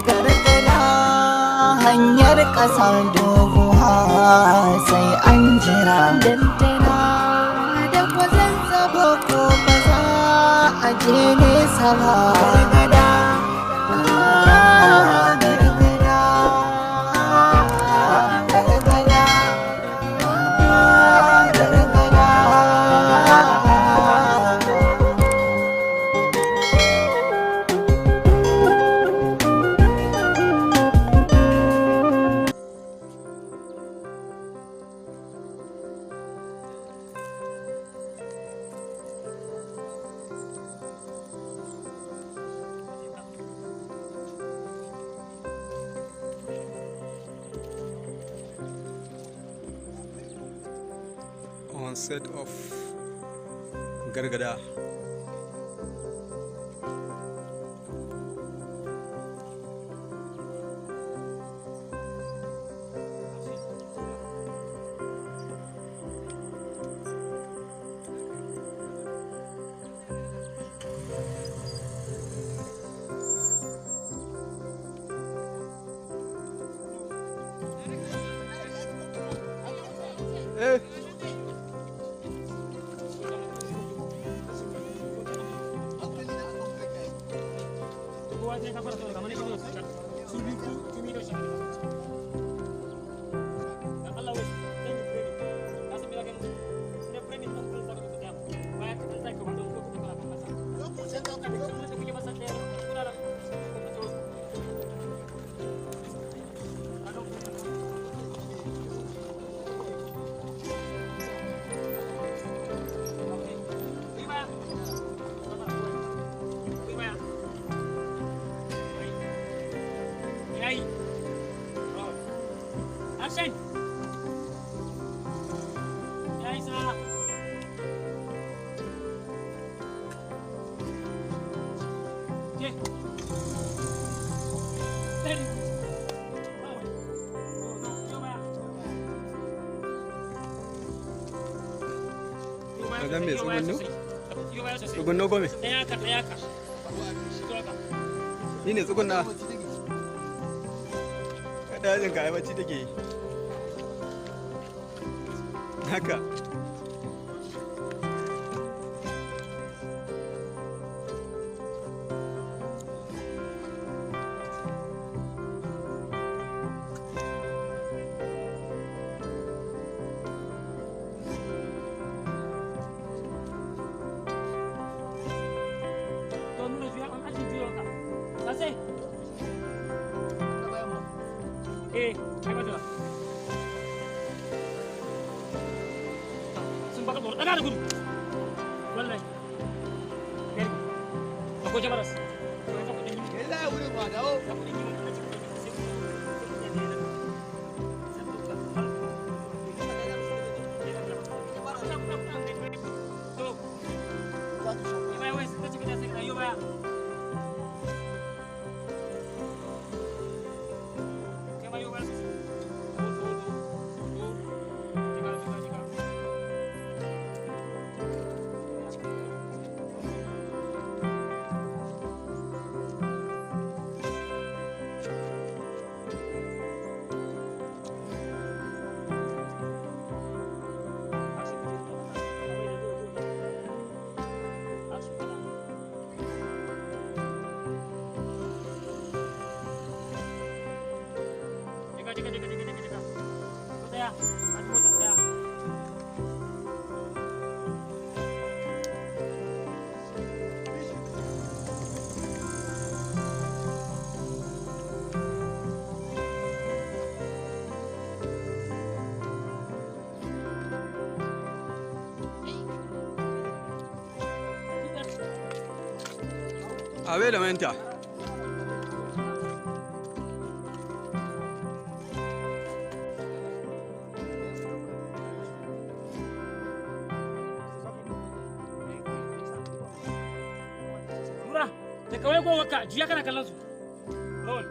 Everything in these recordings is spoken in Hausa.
Gargada hanyar ƙasa doguwa sai an jira. Dantana da kwazon zabo ko ba za a je nesa ba. Gargada, gargada, gargada, gargada. On set of Gargada. Eh. Action! Ya isa! Je! Steady! Wajen mai tsugunno? Tsugunno gome? Ɗaya ka, ɗaya ka. Ni ne tsugunna. Kada yajin ka ai bacci take yi. Haka. To nuna juya, an ajiye juya ka. Sase! Eh, kai mata. Sun baka tsoro, ɗaga da gudu. Wallahi. Very good. Akwai jamaras. Za ku ɗan yi. Za ku ɗan yi wani ɗan sai ku A bai da manta. Nura, da kawai gowarka juya kana kallon su. Roll.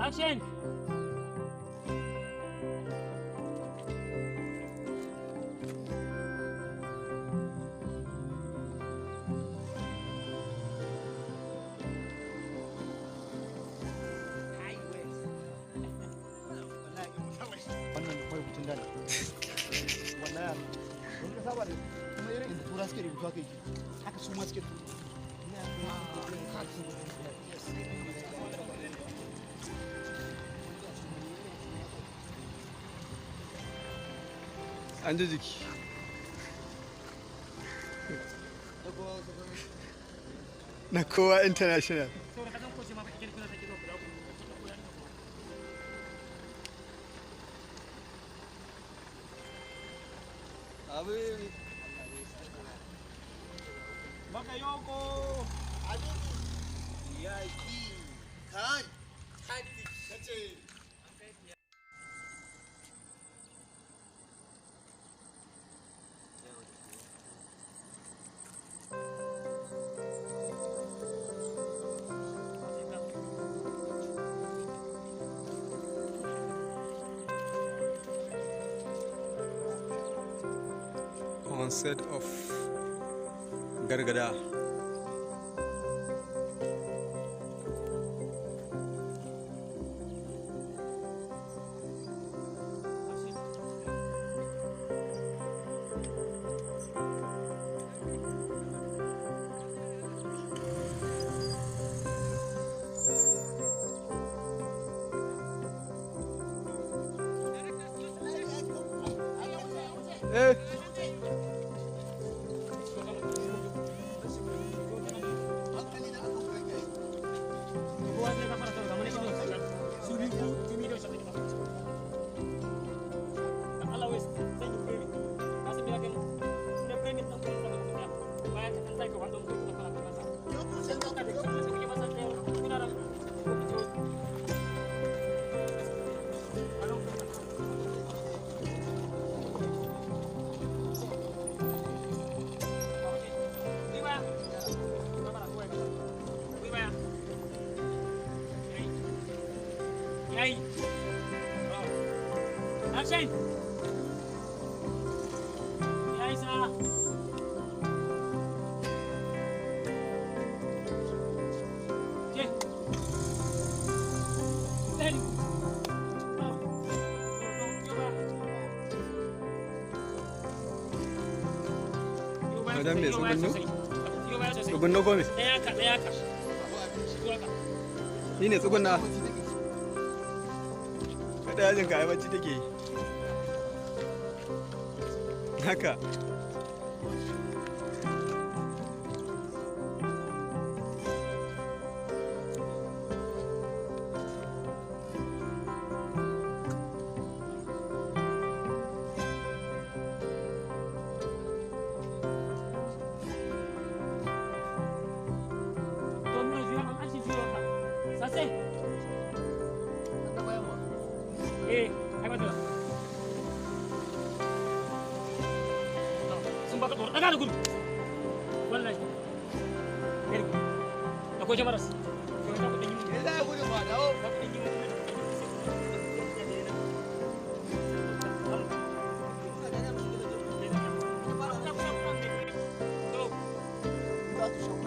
Action. Tura suke rubutu haka yake. Haka su ma suke. An ji jiki. Na kowa international. Saboda kasan ko ce ma kake kuna take zuwa kula ku. Abi. Bakayoko. Yaki. Kan. Kace. On set of Gargada. Eh. Yayi. Action. Yayi sa. Je. Ready. Go. Go, go, go. Madam me tsugunno? Tsugunno? Tsugunno ko me? Ɗaya ka, ɗaya ka. Zuwa ka. Ni ne tsugunna. Kada yajin ka ai bacci take yi. Haka. To nuna juya an ashi juya ka. Sase. Eh, ai ba ta. Sun baka tsoro, ɗaga da gudu. Wallahi. Very good. Akwai jamaras. Za ku ɗan yi Me za a gudu ba dawo. Za ku ɗan yi Za su shan.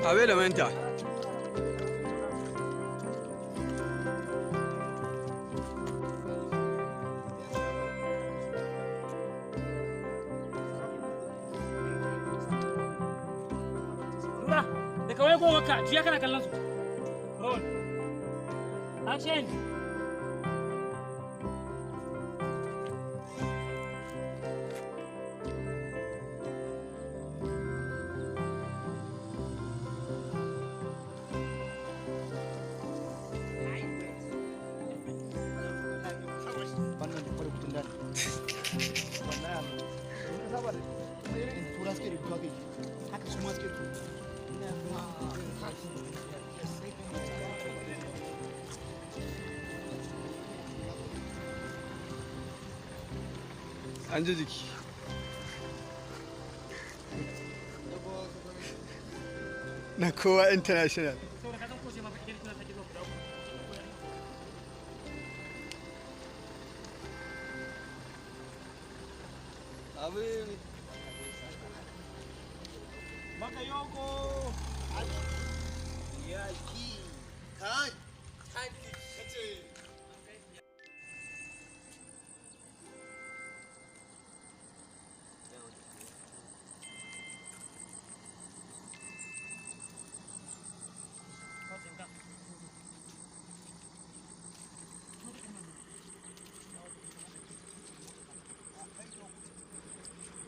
Abe da manta. Lura, da kawai gowarka juya kana kallon su. Roll. Action. rubutu haka yake. Haka su ma suke rubutu. An ji jiki. Na kowa international. Saboda ka san ko sai ma fa idan kuna sake zuwa ku dawo. Abin Bakayoko. Yaki kan kace.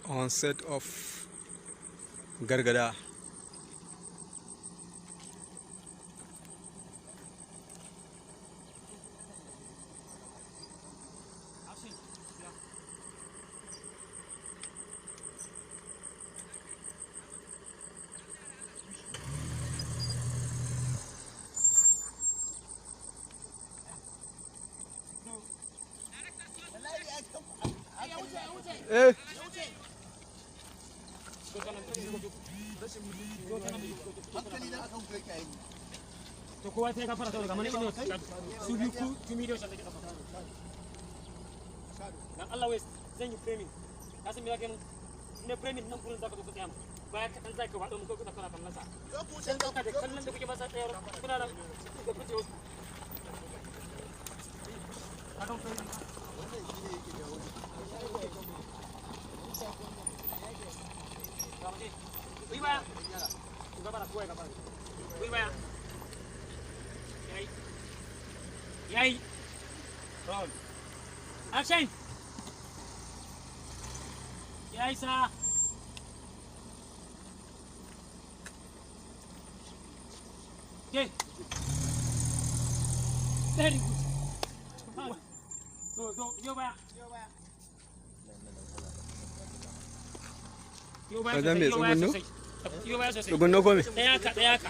On set of Gargada. Eh, Hankali na akan ku yake yi. To kowa sai ka fara saboda kamar ino su biyu ku 2 million shan take kafa. Dan Allah wai zan yi framing. Ka san me zaka yi mun? Ne framing nan gurin zaka zo ka tsaya mu. Baya kaɗan zaka faɗo mu ko kuna kana kallon sa. Zo ku wuce. Dan da kallon da kuke masa tsayar kuna da da kuke wasu. Akan framing. Wannan shine yake jawo. Ga mu je. Ku yi baya. Ku gabara kowa ya gabara. Ku yi baya. Yayi. Yayi. Roll. Action. Yayi sa. Okay. Very good. So, so, yo baya. Yo baya Wajen mai sosai, yo baya tsugunno? sosai. Yo baya sosai. Tsugunno ko me? Ɗaya ka, ɗaya ka.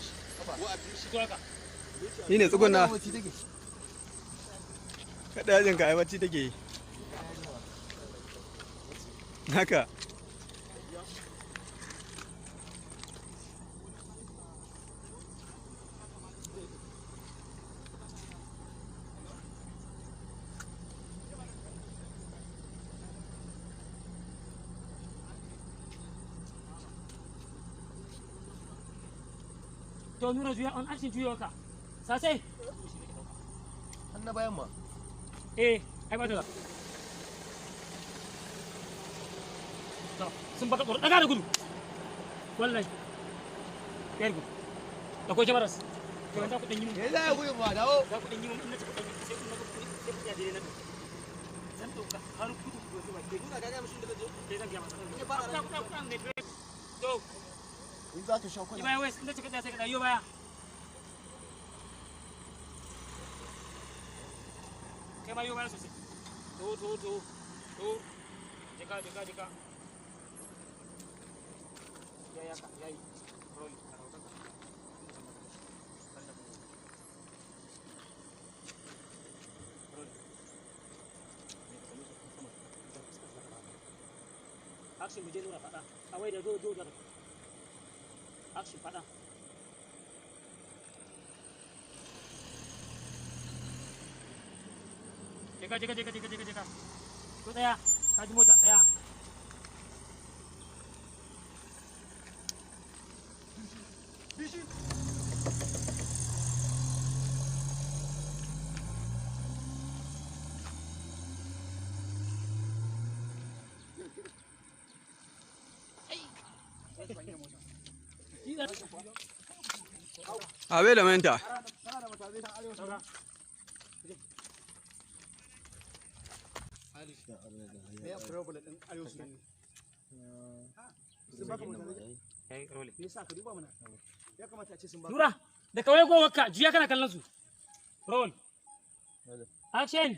To haka. Ni ne tsugunna. Wannan take. Kada yajin ka ai bacci take yi. Haka. To Nura juya on action juyo ka. Sase. An na bayan ma. Eh, ai ba ta da. To, sun baka tsoro daga da gudu. Wallahi. Very good. Akwai kyamaras. To yanzu ku dan yi mun. Me za a gudu ba dawo. Za ku dan yi mun in na ci ku dan yi sai kun na ku sai ku ya dire na. Zan dauka har kudu ku zuwa ke. Nuna ka ga mishin da kaje. Sai zan ga masa. Ke fara Ku ku ku ne. To, In za ka sha yi kwana. baya west in na ci ka tsaya sai ka dawo baya. Kai ma yo baya sosai. To to to to. Jika jika jika. Ya ya ka yayi. Roll. Action mu je nura faɗa. A wai da zo zo da. Action faɗa. Jika jika jika jika jika jika. Ko tsaya, ka ji mota tsaya. Abe da menta. Me ya problem din arewa su ne? Sun baka mota ne? Me yasa ka duba mana? Ya kamata a ce sun baka. Nura, da kawai gowarka, juya kana kallon su. Roll. Action.